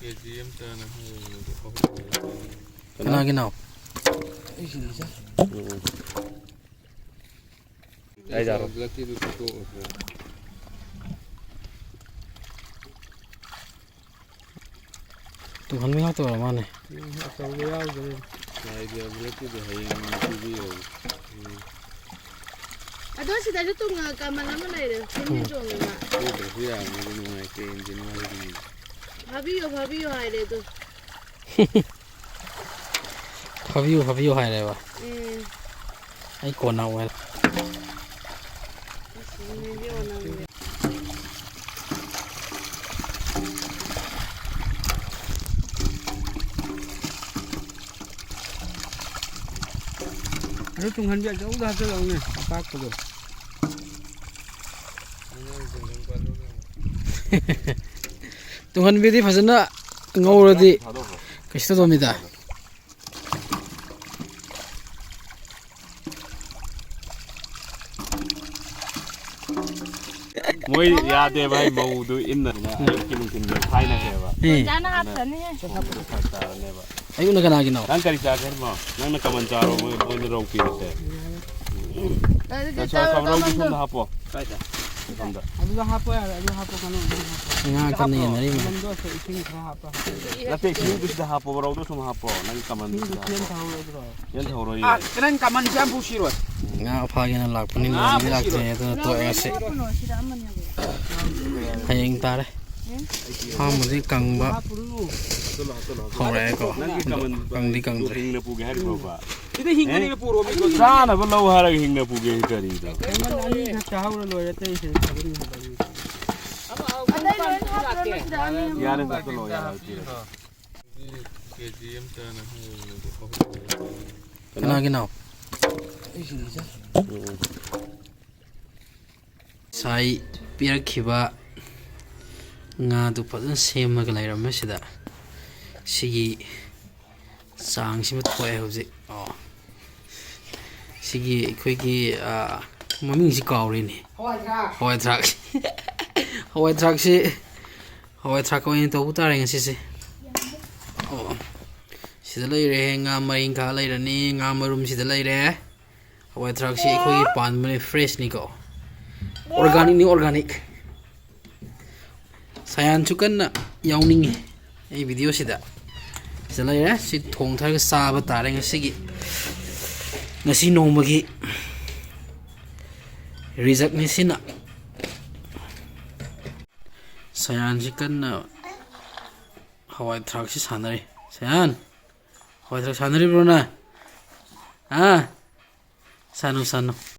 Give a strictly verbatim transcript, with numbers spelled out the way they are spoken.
ꯀꯦ G ꯑꯃꯇꯅ ꯍꯣꯡꯕꯗꯣ ꯑꯍꯨꯝ ꯂꯩꯔꯦ꯫ ꯀꯅꯥꯒꯤꯅꯣ? ꯑꯩꯒꯤꯅꯤ ꯏꯆꯦ꯫ ꯎꯝ꯫ ꯀꯥꯏꯗ? ꯕ꯭ꯂꯦꯛꯀꯤꯗꯨ ꯄꯤꯊꯣꯛꯑꯁꯤꯔ? ꯇꯨꯡꯍꯟꯕꯤ ꯉꯥꯛꯇ ꯑꯣꯏꯔ ꯃꯥꯜꯂꯦ꯫ ꯎꯝ, ꯑꯆꯧꯕ ꯌꯥꯎꯗ꯭ꯔꯦ꯫ ꯂꯥꯏꯒꯤ ꯑꯃꯨꯔꯛꯀꯤꯗꯤ ꯍꯌꯦꯡ ꯑꯣꯏꯅ ꯄꯤꯕꯤꯔꯒꯦ꯫ ꯎꯝ꯫ ꯑꯗꯣ ꯁꯤꯗꯁꯨ ꯇꯨꯡ-, ꯀꯃꯟ ꯑꯃ ꯂꯩꯔꯦ꯫ ꯁꯤꯡꯖꯤꯟ ꯎꯝ꯫ ꯆꯣꯡꯉꯦꯕ꯫ ꯄꯤꯗ꯭ꯔꯁꯨ ꯌꯥꯕꯅꯤꯗ, ꯅꯨꯡꯉꯥꯏꯇꯦ, ꯏꯟꯖꯤꯟ ꯍꯣꯏꯒꯤ꯫ ꯐꯥꯕꯤꯌꯣ, ꯐꯥꯕꯤꯌꯣ ꯍꯥꯏꯔꯦ ꯑꯗꯣ꯫ ꯐꯥꯕꯤꯌꯨ, ꯐꯥꯕꯤꯌꯨ ꯍꯥꯏꯔꯦꯕ꯫ ꯎꯝ꯫ ꯑꯩ ꯀꯣꯟꯅ ꯑꯃꯨꯛ ꯍꯥꯏꯔꯛ-꯫ ꯑꯗꯨ ꯇꯨꯡꯍꯟꯕꯤ ꯑꯆꯧꯕꯗ ꯍꯥꯞꯆꯜꯂꯛꯎꯅꯦ, ꯑꯄꯥꯛꯄꯗꯣ꯫ ꯇꯨꯡꯍꯟꯕꯤꯗꯤ ꯐꯖꯅ ꯉꯧꯔꯗꯤ ꯀꯩꯁꯨ ꯇꯧꯗꯕꯅꯤꯗ꯫ ꯃꯣꯏ ꯌꯥꯗꯦꯕ, ꯑꯩ ꯃꯧꯗꯨ ꯏꯟꯅꯗꯅ ꯑꯌꯨꯛꯀꯤ ꯅꯨꯡꯊꯤꯟꯗ ꯊꯥꯏꯅꯈ꯭ꯔꯦꯕ꯫ ꯎꯝ꯫ ꯌꯥꯅ ꯍꯥꯞꯈ꯭ꯔꯅꯤ꯫ ꯃꯧꯗꯨ ꯐꯔꯛ ꯇꯥꯔꯅꯦꯕ꯫ ꯑꯌꯨꯛꯅ ꯀꯅꯥꯒꯤꯅꯣ? ꯅꯪ ꯀꯔꯤ ꯆꯥꯒꯦ ꯍꯥꯏꯔꯤꯃꯣ? ꯅꯪꯅ ꯀꯃꯟ ꯆꯥꯔꯣ, ꯃꯣꯏ, ꯃꯣꯏꯅ ꯔꯧ ꯄꯤꯔꯁꯦ꯫ ꯑꯗꯨꯗꯤ ꯆꯥꯔꯣ, ꯆꯥꯔꯣ, ꯆꯥꯔꯣ, ꯆꯥꯔꯣ, ꯆꯥꯔꯣ꯫ ꯁꯣꯝꯗ ꯍꯥꯄꯣ꯫ ꯀꯥꯏꯗ? ꯁꯣꯝꯗ꯫ ꯑꯗꯨꯗ ꯍꯥꯞꯄꯣ ꯌꯥꯔꯦ, ꯑꯗꯨ ꯍꯥꯞꯄꯣ, ꯀꯩꯅꯣ, ꯑꯗꯨ ꯍꯥꯞꯄꯣ꯫ ꯉꯥ ꯀꯟꯅ ꯌꯦꯟꯅꯔꯤ ꯃꯥꯜꯂꯦ꯫ ꯂꯝꯗꯣ ꯏꯁꯤꯡ ꯈꯔ ꯍꯥꯞꯄ ꯍꯥꯞꯄꯣ꯫ ꯅꯠꯇꯦ, ꯏꯁꯤꯡꯗꯨ ꯁꯤꯗ ꯍꯥꯞꯄꯣꯕ, ꯔꯧꯗꯣ ꯁꯨꯝ ꯍꯥꯞꯄꯣ, ꯅꯪꯒꯤ ꯀꯃꯟꯗꯨ ꯁꯤꯗ ꯍꯥꯞꯄꯣ꯫ ꯆꯦꯟ ꯊꯧꯔꯣꯏꯌꯦ꯫ ꯑꯥ, ꯅꯪ ꯀꯃꯟꯁꯦ ꯌꯥꯝ ꯄꯨꯁꯤꯔꯣꯏ꯫ ꯉꯥ ꯐꯥꯒꯦꯅ ꯂꯥꯛꯄꯅꯤ, ꯉꯥ ꯅꯣꯡꯃꯗꯤ ꯂꯥꯛꯇ꯭ꯔꯦ, ꯄꯨꯁꯤꯔꯣꯏ꯫ ꯑꯗꯨꯅ ꯇꯣꯛꯑꯦ ꯉꯁꯤ꯫ ꯍꯌꯦꯡ ꯇꯥꯔꯦ꯫ ꯐꯥꯝꯕꯨꯗꯤ ꯀꯪꯕ ꯍꯧꯔꯛꯑꯦꯀꯣ꯫ ꯅꯪꯒꯤ ꯀꯃꯟ ꯀꯪꯗꯤ ꯀꯪꯗ꯭ꯔꯦ꯫ ꯍꯤꯡꯅ ꯄꯨꯒꯦ ꯍꯥꯏꯔꯤꯕ꯭ꯔꯣꯕ? ꯁꯤꯗ ꯍꯤꯡꯉꯗꯤ ꯄꯨꯔꯛꯑꯣ, ꯃꯤ ꯆꯥꯅꯕ ꯂꯧ ꯍꯥꯏꯔꯒ ꯍꯤꯡꯅ ꯄꯨꯒꯦ ꯀꯔꯤꯅꯣ? ꯀꯃꯟ ꯑꯅꯤꯈꯛ ꯆꯥꯍꯧꯔ ꯂꯣꯏꯔꯦ, ꯑꯇꯩꯁꯦ ꯐꯖꯅ ꯍꯤꯡꯍꯜꯂꯒꯦ꯫ ꯑꯇꯩ ꯂꯣꯏ ꯍꯥꯞꯄ꯭ꯔꯣ ꯅꯣꯏ ꯁꯤꯗ? ꯑꯅꯤ ꯑꯍꯨꯝ ꯌꯥꯔꯦ, ꯍꯥꯞꯄ꯭ꯔꯣ? ꯆꯠꯂꯣ, ꯌꯥꯔꯦ, ꯄꯤꯔꯦ꯫ ꯀꯦ ꯖꯤ ꯑꯃꯇꯅ ꯍꯣꯡꯕꯗꯣ ꯑꯍꯨꯝ ꯂꯩꯔꯦ꯫ ꯀꯅꯥꯒꯤꯅꯣ? ꯑꯩꯒꯤꯅꯤ ꯏꯆꯦ꯫ ꯉꯁꯥꯏ ꯄꯤꯔꯛꯈꯤꯕ ꯉꯥꯗꯨ ꯐꯖꯅ ꯁꯦꯝꯃꯒ ꯂꯩꯔꯝꯃꯦ ꯁꯤꯗ꯫ ꯁꯤꯒꯤ ꯆꯥꯡꯁꯤꯃ ꯊꯣꯛꯑꯦ ꯍꯧꯖꯤꯛ꯫ ꯑꯣ꯫ ꯁꯤꯒꯤ ꯑꯩꯈꯣꯏꯒꯤ, ꯑꯥ, ꯃꯃꯤꯡꯁꯤ ꯀꯥꯎꯔꯦꯅꯦ꯫ ꯍꯋꯥꯏ ꯊ꯭ꯔꯥꯛ꯫ ꯍꯋꯥꯏ ꯊ꯭ꯔꯥꯛ꯫ ꯍꯋꯥꯏ ꯊ꯭ꯔꯥꯛꯁꯤ, ꯍꯋꯥꯏ ꯊ꯭ꯔꯥꯛ ꯑꯣꯏꯅ ꯇꯧꯕ ꯇꯥꯔꯦ ꯉꯁꯤꯁꯦ꯫ ꯑꯣ, ꯁꯤꯗ ꯂꯩꯔꯦ, ꯉꯥ ꯃꯔꯤꯡꯈꯥ ꯂꯩꯔꯅꯤ, ꯉꯥ ꯃꯔꯨꯝ ꯁꯤꯗ ꯂꯩꯔꯦ꯫ ꯍꯋꯥꯏ ꯊꯔꯥꯛꯁꯤ ꯑꯩꯈꯣꯏꯒꯤ ꯄꯥꯟꯕꯅꯦ, ꯐ꯭ꯔꯦꯁꯅꯤꯀꯣ, ꯑꯣꯔꯒꯥꯅꯤꯛꯅꯤ, ꯑꯣꯔꯒꯥꯅꯤꯛ꯫ ꯁꯌꯥꯟꯁꯨ ꯀꯟꯅ ꯌꯥꯎꯅꯤꯡꯉꯤ ꯑꯩ ꯚꯤꯗꯤꯑꯣꯁꯤꯗ꯫ ꯁꯤꯗ ꯂꯩꯔꯦ, ꯁꯤ ꯊꯣꯡꯊꯔꯒ ꯆꯥꯕ ꯇꯥꯔꯦ ꯉꯁꯤꯒꯤ, ꯉꯁꯤ ꯅꯣꯡꯃꯒꯤ ꯔꯤꯖꯛꯅꯤ ꯁꯤꯅ꯫ ꯁꯌꯥꯟꯁꯤ ꯀꯟꯅ ꯍꯋꯥꯏ ꯊꯔꯥꯛꯁꯤ ꯁꯥꯟꯅꯔꯤ꯫ ꯁꯌꯥꯟ, ꯍꯋꯥꯏ ꯊꯔꯥꯛ ꯁꯥꯟꯅꯔꯤꯕ꯭ꯔꯣ ꯅꯪ? ꯍꯥ? ꯁꯥꯟꯅꯧ, ꯁꯥꯟꯅꯧ꯫